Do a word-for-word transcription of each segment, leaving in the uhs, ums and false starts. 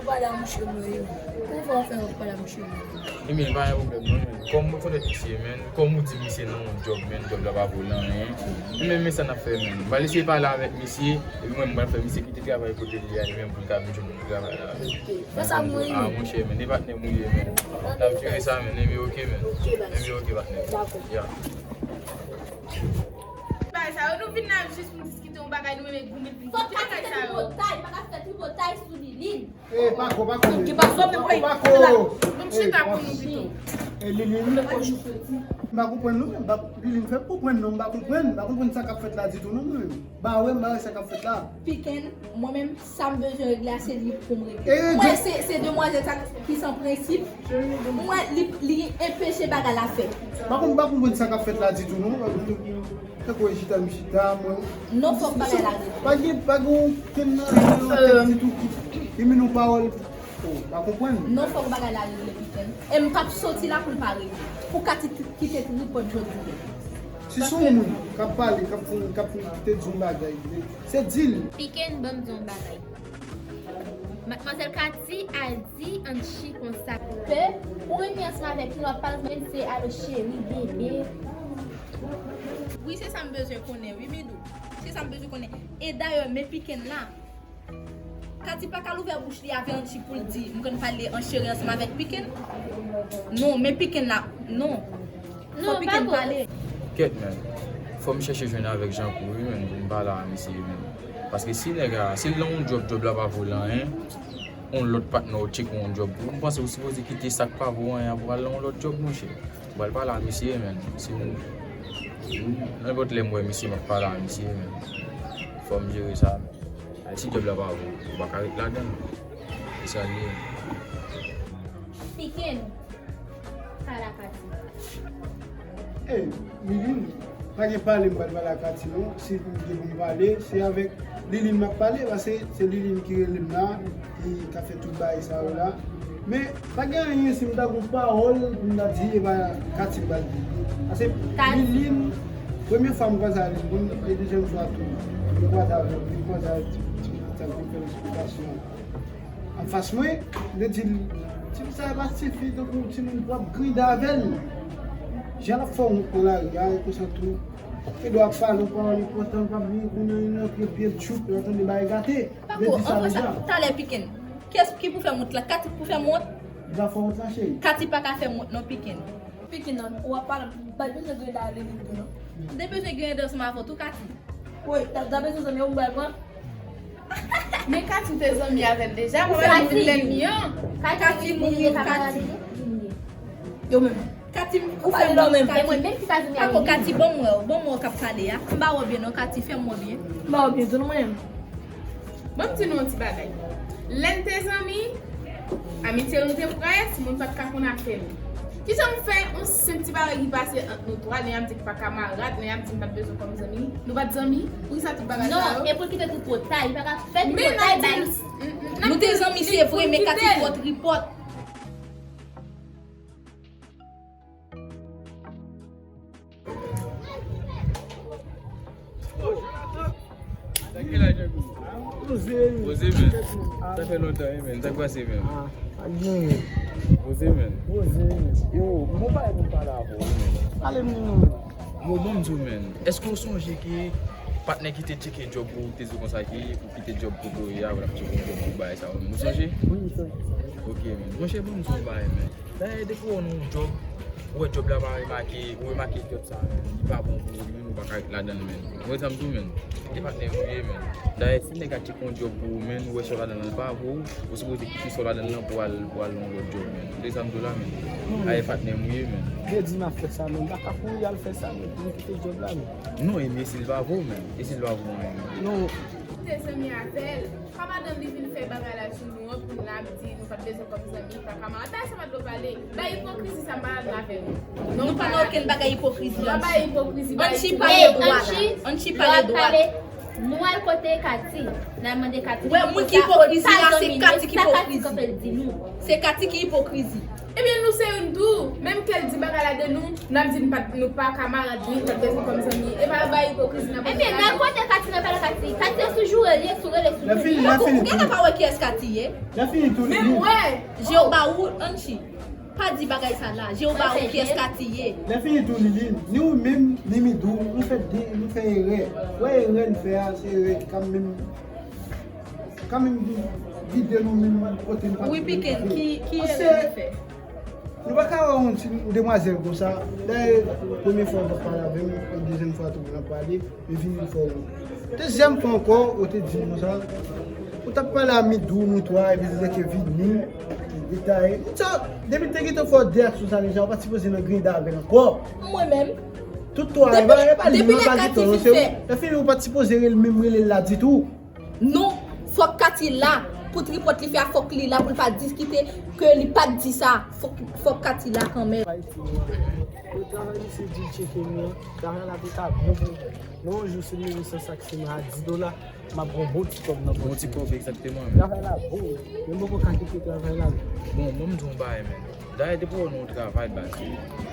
pou pale a mouche mwen yo. Pou fè w fè w pale a mouche mwen yo. Ebyen, pa gen pwoblèm non, men kòm mwen konèt misye, men kòm ou di misye nan yon djòb, men djòb la pa pou l anyen. Men, men sa n ap fè, men. M pral eseye pale avèk misye, epi mwen, m pral fè misye kite travay kote li a, li menm pou l ka vin jwenn travay la. Ok. Fè sa pou mwen, ah, men. Monchè, men, e patnè m ou ye, men. N ap jere sa, men. Ebyen, ok, men. Ok, baz. Ebyen, ok, patnè. Dakò. Ya. Bagay sa yo, nou vin la jis pou diskite yon bagay, nou menm goumen pou n kite bagay sa yo. Fòk ka kite tripotay, pa ka fè tripotay sou Liline. E, pako, pako, men. Pako, pako. Bon, chita pou nou pito. E, Liline, m pa konprann nou, men, m pa, Liline fè m konprann non, m pa konprann, m pa konprann sa k ap fèt la ditou non, mwen menm. Ba wè, m ba wè sa k ap fèt la. Piken, mwen menm, sa m bezwen regle a, se li pou m regle. E, mwen, se, se demwazèl sa ki san prensip. Mwen, li, li enpeche bagay la fèt. M pa konn, m pa konprann sa k ap fèt la ditou non. Tankou e chita m chita, mwen. Non, fòk bagay la regle. Pa gen, pa gen okenn nan, nan tèt ditou ki, ki vin yon pawòl. Oh, pa konprann. Non, fòk bagay la regle, Piken. E m p ap soti la pou l pa regle. Pou Katy ki-, kite tripòt jodi a. Si se yon moun k ap pale, k ap fè, k ap kite di yon bagay, se di l. Piken, ban m di yon bagay. Madmwazèl Katy al di Anchi konsa. Pe, ou renmen ansanm avèk li, w ap pale, men se alo cheri, bebe. Wi, se sa m bezwen konnen, wi, Midou. Se sa m bezwen konnen. E dayè, men Piken la. Katy pa ka l ouvè bouch li avè Anchi pou l di, m konn pale an cheri ansanm avèk Piken. Non, men Piken la, non. Fò Piken pale. Kèt, men. Fò m chèche jwenn avèk Jean-Paul, wi, men, pou m pale a misye, men. Paske si nèg a, si l nan yon djòb, djòb la pa vo l anyen, yon lòt patnè w tcheke yon djòb pou ou, m panse ou sipoze kite sa k pa vo anyen an pou al nan yon lòt djòb, monchè. Ou pral pale a misye, men. Si m, nenpòt lè m wè misye, m ap pale a misye, men. Fò m jere sa, men. Ay, si djòb la pa vo, ou pa ka ret ladan l. E sa l ye. Piken. Pale a Katy. Ey, Liline, pa gen pale m pral pale a Katy non. Si m gen pou m pale, se avèk Liline m ap pale, paske se Liline ki rele m la, ki ka fè tout bagay sa yo la. Men, pa gen anyen si m ta gon pawòl pou m ta di, e pa Katy m pral di. Paske Liline, premye fwa m kwaze avè l, e dezyèm fwa tou, m kwaze avè l, m kwaze avè l, ti, ti, ti, ti, ti, ti, ti, ti, ti, ti, anfas mwen, m te di l, tifi sa e pa tifi tankou timoun pou ap gride avè l. Jan l ap fè wont nan lari a, e konsa tou. Gen dwa ap pale yon pawòl enpòtan, l p ap vini kounye a, li rantre pye l tchoup, l ap tande bagay gate. M te di sa deja. Talè Piken. Kiyès ki pou fè wont la? Katy pou fè wont? Li pa fè wont la, cheri. Katy pa ka fè wont non, Piken. Piken nan, ou ap pale, m pa bezwen gride avè Liline tou non. M te bezwen gride ansanm avè w tou, Katy. Wi, ta, ta bezwen zanmi, ou bay pran. Men Katy te zanmi avè l deja, mwen menm m vin lènmi an. Katy mouri, Katy. Yo menm. Katy, ou fè mwen menm, Katy. Pako, Katy, ban m wè w, ban m wè w k ap pale a. M pa wè w byen non, Katy, fè m wè w byen. M pa wè w byen tou non, mwen menm. Ban m di nou yon ti bagay. Lè n te zanmi, amitye nou te prè, timoun pa t ka konn afè nou. Kijan m fè yon senp ti bagay ki pase ant nou twa, lè y ap di k pa kamarad, lè y ap di m pa t bezwen kòm zanmi? Nou pa t zanmi? Poukisa tout bagay sa yo? Non, e pou l kite tout pwotay, li pa ka fè tout pwotay bay. Nou te zanmi, se vre, men Katy twò tripòt. Poze, men. Sa fè lontan, wi, men. Sa k pase, men? Ah, pa gen. Poze, men. Poze, men. Yo, m gon bagay pou m pale avè w, wi, men. Pale m, non, men. Yo, bon, m di w, men. Èske w sonje ke patnè ki te tcheke djòb pou ou te di w konsa ke pou kite djòb kote w ye a, w ap tcheke yon djòb pou bagay sa yo, men? Ou sonje? Wi, m sonje. Ok, men. Monchè, bon, m di w yon bagay, men. Dayè, depi w nan yon djòb, ou wè djòb la pa remake, ou remake djòb sa, men, li pa bon pou ou, men ou pa ka ret ladan l, men. Ou wè sa m di w, men? E patnè w ye, men. Dayè, si nèg la tcheke yon djòb pou ou, men, ou wè sa w ladan l pa pou ou, ou sipoze kite sa w ladan l lan pou al, pou al nan yon lòt djòb, men. Ou tande sa m di w la, men? Dayè, patnè m ou ye, men. Jodi m ap fè sa, men. M pa ka kouri al fè sa, men, pou m kite djòb la, men. Non, e men si l pa pou ou, men. E si l pa pou ou, men? Non. Te zanmi avè l. Pa madanm li vin fè bagay la sou nou an pou n ap di nou pa t bezwen kòm zanmi, pa kamarad. Bagay sa pa dwe pale. Bay ipokrizi sa m pa dakò avè nou. Nou pa nan okenn bagay ipokrizi, Annchi. Pa bay ipokrizi, bay ipokrizi. Annchi, pale dwat. Annchi, pale dwat. Nou al kote Katy. N al mande Katy. Wè, moun ki ipokrizi la, se Katy ki ipokrizi. Se Katy ki ipokrizi. Ebyen, nou se youn tou. Menm ke l di bagay la de nou, n ap di n pa, nou pa kamarad li, n ap bezwen kòm zanmi. E pa bay ipokrizi nan pale. Ebyen, n al kote Katy, n al pale Katy. Katy se sou joure li ye, sou rele sou joure li. Lè fini, lè fini. Ou gentan pa wè kiyès Katy ye? Lè fini tou, Lili. Menm wè. Je w ba ou, Annchi. Pa di bagay sa la. Je w ba ou kiyès Katy ye. Lè fini tou, Lili. Ni ou menm, ni Midou, nou fè de, nou fè erè. Wè erè n fè a, se erè ki ka menm Kanmenm, gide nou menm kote n pa t vle gide. Wi, Piken, ki, ki erè nou fè? Nou pa ka wè yon ti demwazèl konsa. Dayè, premye fwa w t ap pale avè m, e dezyèm fwa tou n ap pale, e vini fè w. Dezyèm fwa ankò, ou te di m konsa, ou t ap pale a Midou, nou twa, epi li te ke vini, detaye. Sa, depi l te gentan fè w de aksyon sa deja, ou pa t sipoze nan greda avè l ankò. Mwen menm. Tout twa, e pa, e pa li, non, pa gentan, non, se ou. Lè fini, ou pa t sipoze rele, menm rele l la ditou. Non, fòk Katy la. Pou tripòt li fè a, fòk li la pou l pa diskite ke li pa t di sa. Fòk, fòk Katy la kanmenm. Travay misye di l tcheke m nan, travay la te ka bon pou mwen. Yon jou, si m rive san sak siman a dis dola, m ap gen yon bon ti kòb nan pòch. Bon ti kòb, egzakteman. Travay la bon. Men m poko ka kite travay la. Bon, mwen m di w yon bagay, men. Dayè, depi w nan yon travay, baz,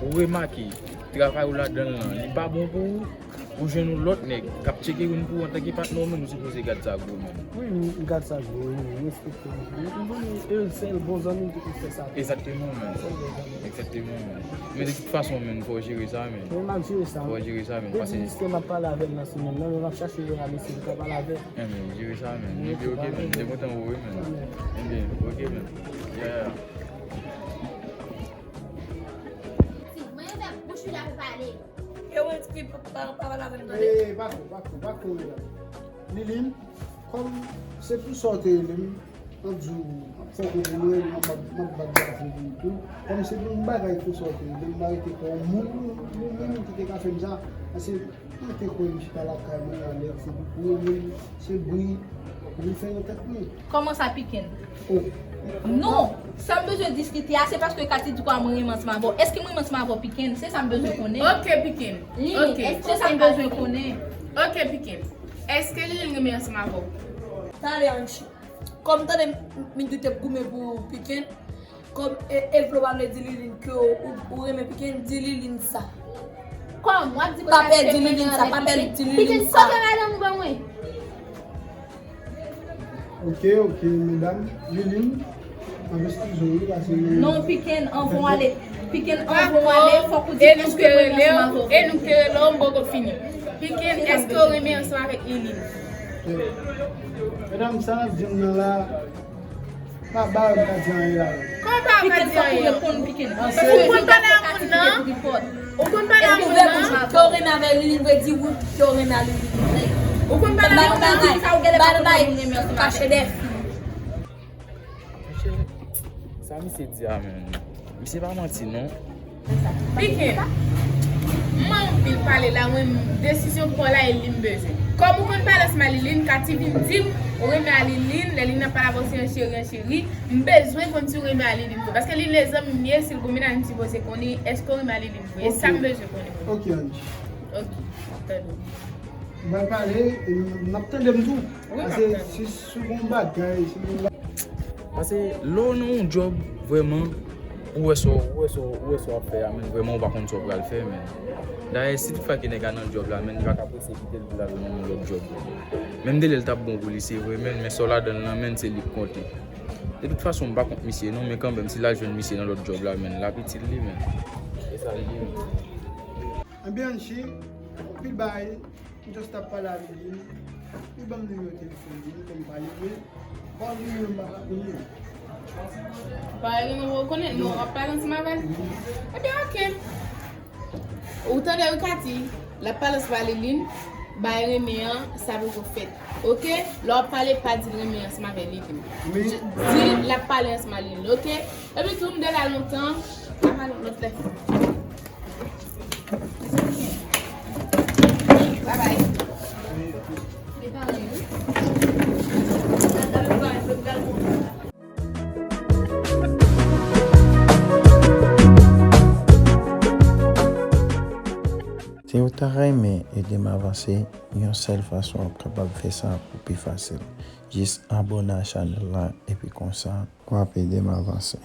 ou remake, travay ou ladan l lan, li pa bon pou ou, ou jwenn yon lòt nèg k ap tcheke youn pou ou antanke patnè w, men ou sipoze gad sa gwo, men. Wi, m gad sa gwo, wi, m respekte l. M konnen e sèl bon zanmi m ki pou fè sa. Egzakteman, men. Sèl bon zanmi. Egzakteman, men. Men de tout fason, men, fò w jere sa, men. Men m ap jere sa. Fò w jere sa, men. Depi jiske m ap pale avè l nan semèn nan, men m ap chache jwenn a mesye m ka pale avè l. Ebyen, jere sa, men. Ebyen, ok, men. M te kontan wè w, men. Ebyen, ok, men. Yeah. Mwen fè bouch li la pou pale. Yo, mwen ti pa, pa, pa pale avè m, tande. Eh, pa ko, pa ko, pa ko, medam. Lilin, kòm se pou sa w te rele m, m ap di w, m ap fè kote mwen, m ap, m ap bat bravo pou ou tou. Kòm se pou yon bagay pou sa w te rele m, m arete kò w, moun, moun, moun ki te ka fè m sa. Paske mwen te kwè m chita lakay mwen alèz, se pou, pou mwen menm, se bri, pou m fè nan tèt mwen. Kòman sa, Piken? Oh. Non, sa m bezwen diskite a, se paske Katy di kwa mwen renmen ansanm avè w. Èske mwen renmen ansanm avè w, Piken? Se sa m bezwen konnen. Ok, Piken. Ok. Se sa m bezwen konnen. Ok, Piken. Èske Lilin renmen ansanm avè w? Tande, Annchi. Kòm tande m, m, m doute goumen pou Piken. Kòm e, e vle w pa vle di Lilin ke w, ou, ou renmen Piken, di Lilin sa. Kòm w ap di pa pè di Lilin sa, pa pè di Lilin sa. Piken, kote madanm ou ban mwen? Ok, ok, medam. Lilin, m ap eskize w, wi, paske... Non, Piken, anvan w ale. Piken, anvan w ale, fòk ou di Annchi ke mwen renmen ansanm avè w. E nou ki rele w, m poko fini. Piken, èske w renmen ansanm avèk Lilin? Medam, sa n ap di m nan la, pa ba yo ka di anyen la. Kòman pa yo ka di anyen? Piken, fòk ou reponn, Piken. Ou konn pale a moun nan? Ou konn pale a moun nan? Ke w renmen avè Lilin vle di wi, ke w renmen a Lilin. Ou konn pale a moun nan? Ba nou bay kache dèf. Monchè, sa misye di a, men. Misye pa manti, non. Piken, m anpil pale la, mwen, desizyon pran la, e li m bezwen. Kòm ou konn balans Maliline, Katy vin di m ou renmen Aliline, lè Liline ap pale avè w se an cheri, an cheri, m bezwen konn si w renmen Aliline vre. Paske Liline e zanmi m ye, si l gon mennaj m sipoze konnen, èske w renmen Aliline vre? E sa m bezwen konnen. Ok, Angie. Ok, tande w. M pral pale, e n ap tande m tou. Wi, m ap tande. Paske si, si w gon bagay, si w gon Paske lè w nan yon djòb, vrèman, ou wè sa w, ou wè sa w, ou wè sa w ap fè a, men vrèman, ou pa konn sa w pral fè, men. Dayè, si tout fwa ke nèg la nan djòb la, men, li pa ka prese kite l pou l al nan yon lòt djòb. Menm de lè l t ap bon pou li, se vre, men, men sa w ladan l lan, men, se li k konte. De tout fason, m pa kont misye, non, men kanmenm, si l al jwenn misye nan lòt djòb la, men, l ap itil li, men. E sa l ye, men. Anbyansi, anpil bagay. M just ap pale avèk li. Li ban m nimewo telefòn li, pou m pale, men pa gen nimewo m pa ka konnen. Pa gen nimewo w konnen, men w ap pale ansanm avè l. Ebyen, ok. Ou tande wi, Katy, l ap pale ansanm avè Liline, bay renmen an, sa poko fèt. Ok? Lè w ap pale, pa di l renmen ansanm avè Liline. Wi. Di l ap pale ansanm avè Liline, ok? Epi tou, m de la lontan, ap pale yon lòt lè. Bye bye. Si w ta renmen ede m avanse, yon sèl fason w ap kapab fè sa pou pi fasil. Jis abòne a chanèl la, epi konsa, w ap ede m avanse.